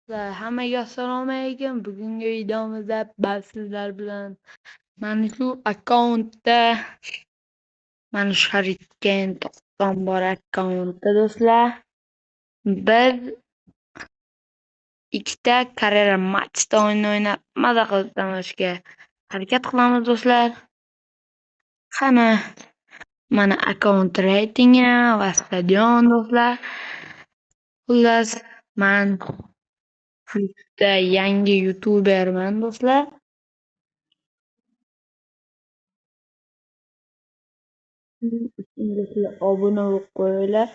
Hammaga assalomu alaykum. Bugungi videomizda biz sizlar bilan mana shu akkauntda, mana shu Hurricane 90 bor akkauntda do'stlar, biz ikkita karera matchda o'yin o'ynab maza qilib tanlashga harakat qilamiz do'stlar. Qani mana akkaunt reytingi va stadion do'stlar. Xullas, man YouTube'da yangi youtuberman do'stlar. Do'stlar, obuna bo'lib qo'yinglar.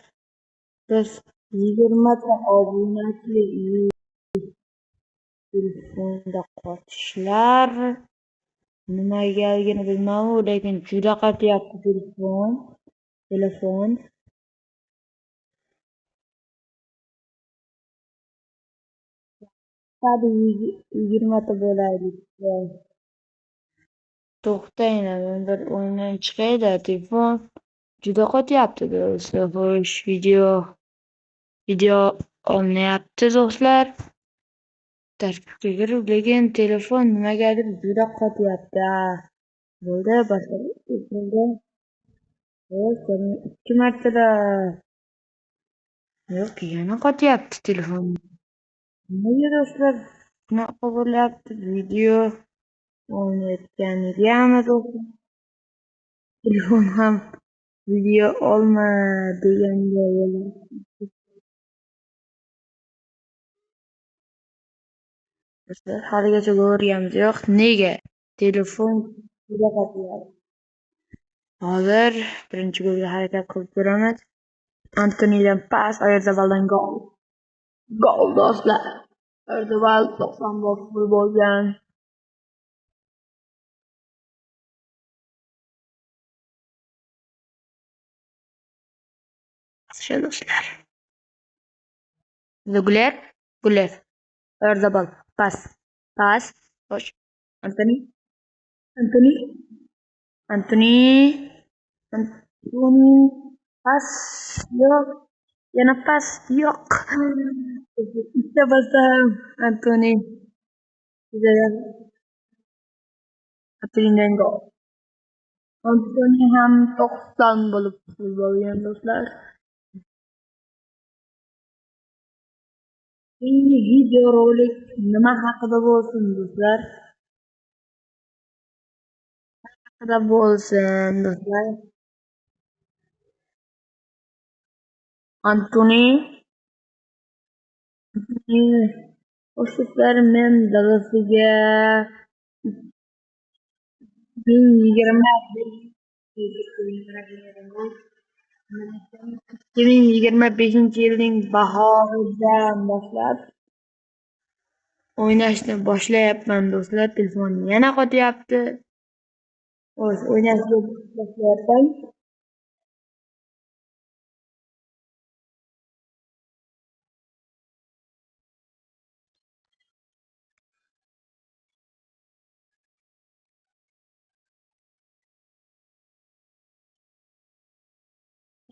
Biz 20 ta obunachi telefonda qochishlar nimagaligini bilmadim, lekin juda qatyapti telefon. Telefon. Hadi 20 ta bo'laylik. To'xtanglar, men bir o'yindan chiqay-da, telefon juda qotyapti do'stlar. Xo'sh, video olinyapti do'stlar. Tarkibga kirib, lekin telefon nimagadir juda qotyapti. Bo'ldi, bo'ldi. Xo'sh, 2 martada yo'q, yana qotyapti telefon. Nimaga do'stlar bunaqa bo'lyapti? Video olinayotganigami do'stlar? Telefon ham video olma deganga bo'lyapti. Do'stlar, haligacha ko'rganimiz yo'q. Nega? Telefon juda qotyapti. Hozir birinchi golga harakat qilib ko'ramiz. Antonidan pas, Oyarzabal gol. Gol do'stlar. Oyarzabal 90 bor futboldan. Yaxshi do'stlar. Guler, Guler. Oyarzabal pas, pas. Xo'sh. Antoni, Antoni, Antoni, Antoni. Pas yo'q. Yana pas yo'q. Ikkita pasda ham Antoni. Antonidan gol. Antoni ham 90 bo'lib futbol do'stlar. Keyingi videorolik nima haqida bo'lsin do'stlar? Haqida bo'lsin do'stlar. Antoni. Xo'sh do'stlar, men dadasiga 2025-yilning bahoridan boshlab o'ynashni boshlayapman do'stlar. Telefon yana qotyapti. Xo'sh, o'ynashni boshlayapman.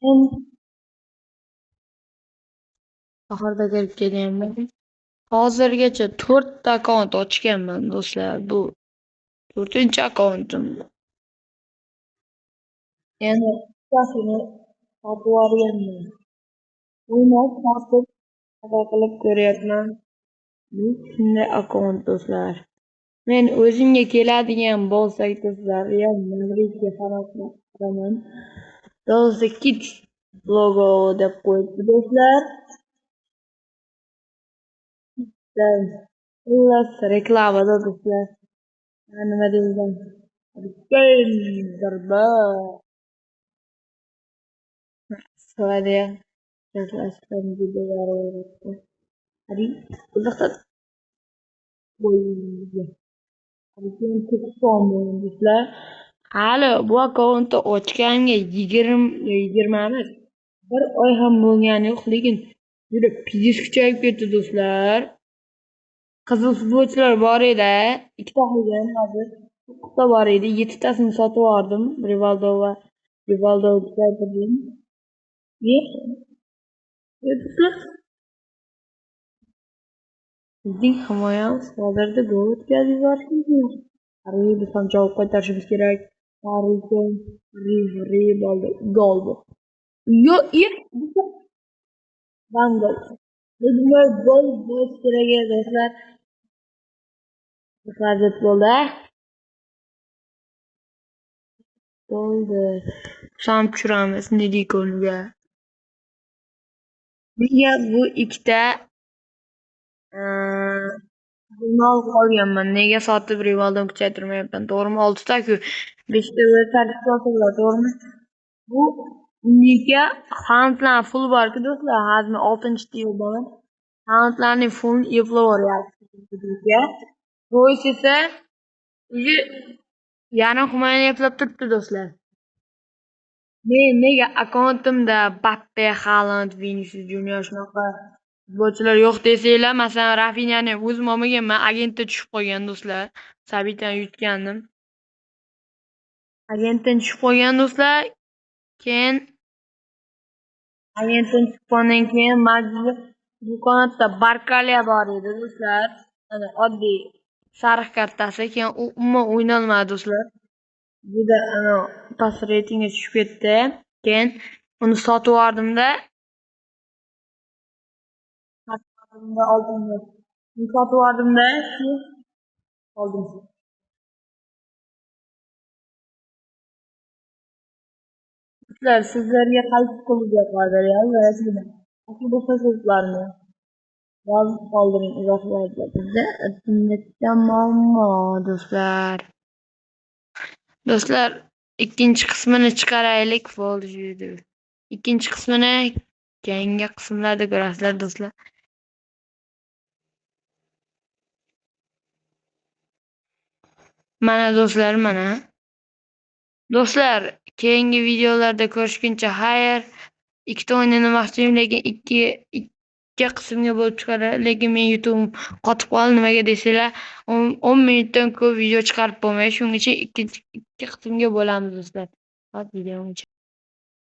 Men bahorda kirib kelganman. Hozirgacha 4 ta akkaunt ochganman do'stlar. Bu 4-akkauntim. Yana ikkitasini sotib yuborganman. O'ynab, sotib, qilib ko'ryapman. Bu shunday akkaunt do'stlar. Men o'zimga keladigan bo'lsak do'stlar, Real Madridga fanat qilaman. Do'stlar, Kids logo deb qo'yibdi do'stlar. Xullas, reklamada do'stlar. Nima deyman? Zarba. Suvadiya. Hadi, uzoqdan. Do'stlar. Hali bu akkauntni ochganimga 20 emas, bir oy ham bo'lgani yo'q, lekin juda pizis kuchayib ketdi do'stlar. Qizil futbolchilar bor edi, ikkita qolgan hozir. 9ta bor edi, 7tasini sotib yubordim. Rivaldo va Rivaldo kuchaytirdim. Do'stlar. Bizning himoyamiz hozirda gol o'tkazib yuborishi mumkin. Biz ham javob qaytarishimiz kerak. Rivaldo gol bu. Yo, Van gol. Bizga gol bo'lishi kerak edi do'stlar. Vaziyat bo'ldi. Bo'ldi. Sam tushiramiz Nedikonga. Nega bu ikkita jurnal olganman? Nega sotib Rivaldoni kuchaytirmayapman? To'g'rimi? 6 ta-ku. 5 ta tartibga olsalar, to'g'rimi? Bu nega Haalandlar full bor-ku do'stlar. Hozir men 6-tierdaman. Haalandlarning fullini eplab yuboryapti. Royce esa уже yarim himoyani eplab turibdi do'stlar. Men nega akkauntimda Mbappe, Haaland, Vinicius Junior shunaqa futbolchilar yo'q desanglar, masalan, Rafinyani o'zim olmaganman, agentda tushib qolgan do'stlar. Sabitani yutgandim. Agentdan tushib qolgan do'stlar. Keyin agentdan tushib qolgandan keyin majbur bu qanotda Barkaliya bor edi do'stlar. Ana oddiy sariq kartasi, keyin u umuman o'ynalmadi do'stlar. Juda ana past reytingga tushib ketdi. Keyin uni sotib yubordimda. Oldim. Uni sotib yubordimda, shu oldim. Do'stlar, sizlarga qaysi klub yoqadi? Real va Barselona. Boshqa klublarni yozib qoldiring izohlarda. Bizda internetda muammo do'stlar. Do'stlar, ikkinchi qismini chiqaraylik. Bo'ldi. Ikkinchi qismini keyingi qismlarda ko'rasizlar do'stlar. Mana do'stlar, mana. Do'stlar, keyingi videolarda ko'rishguncha xayr. Ikkita o'yin o'ynamoqchiyim, lekin ikki qismga bo'lib chiqadi. Lekin men YouTube'im qotib qoldi. Nimaga desanglar, 10 minutdan ko'p video chiqarib bo'lmaydi. Shuning uchun ikki qismga bo'lamiz do'stlar. Hop, videoni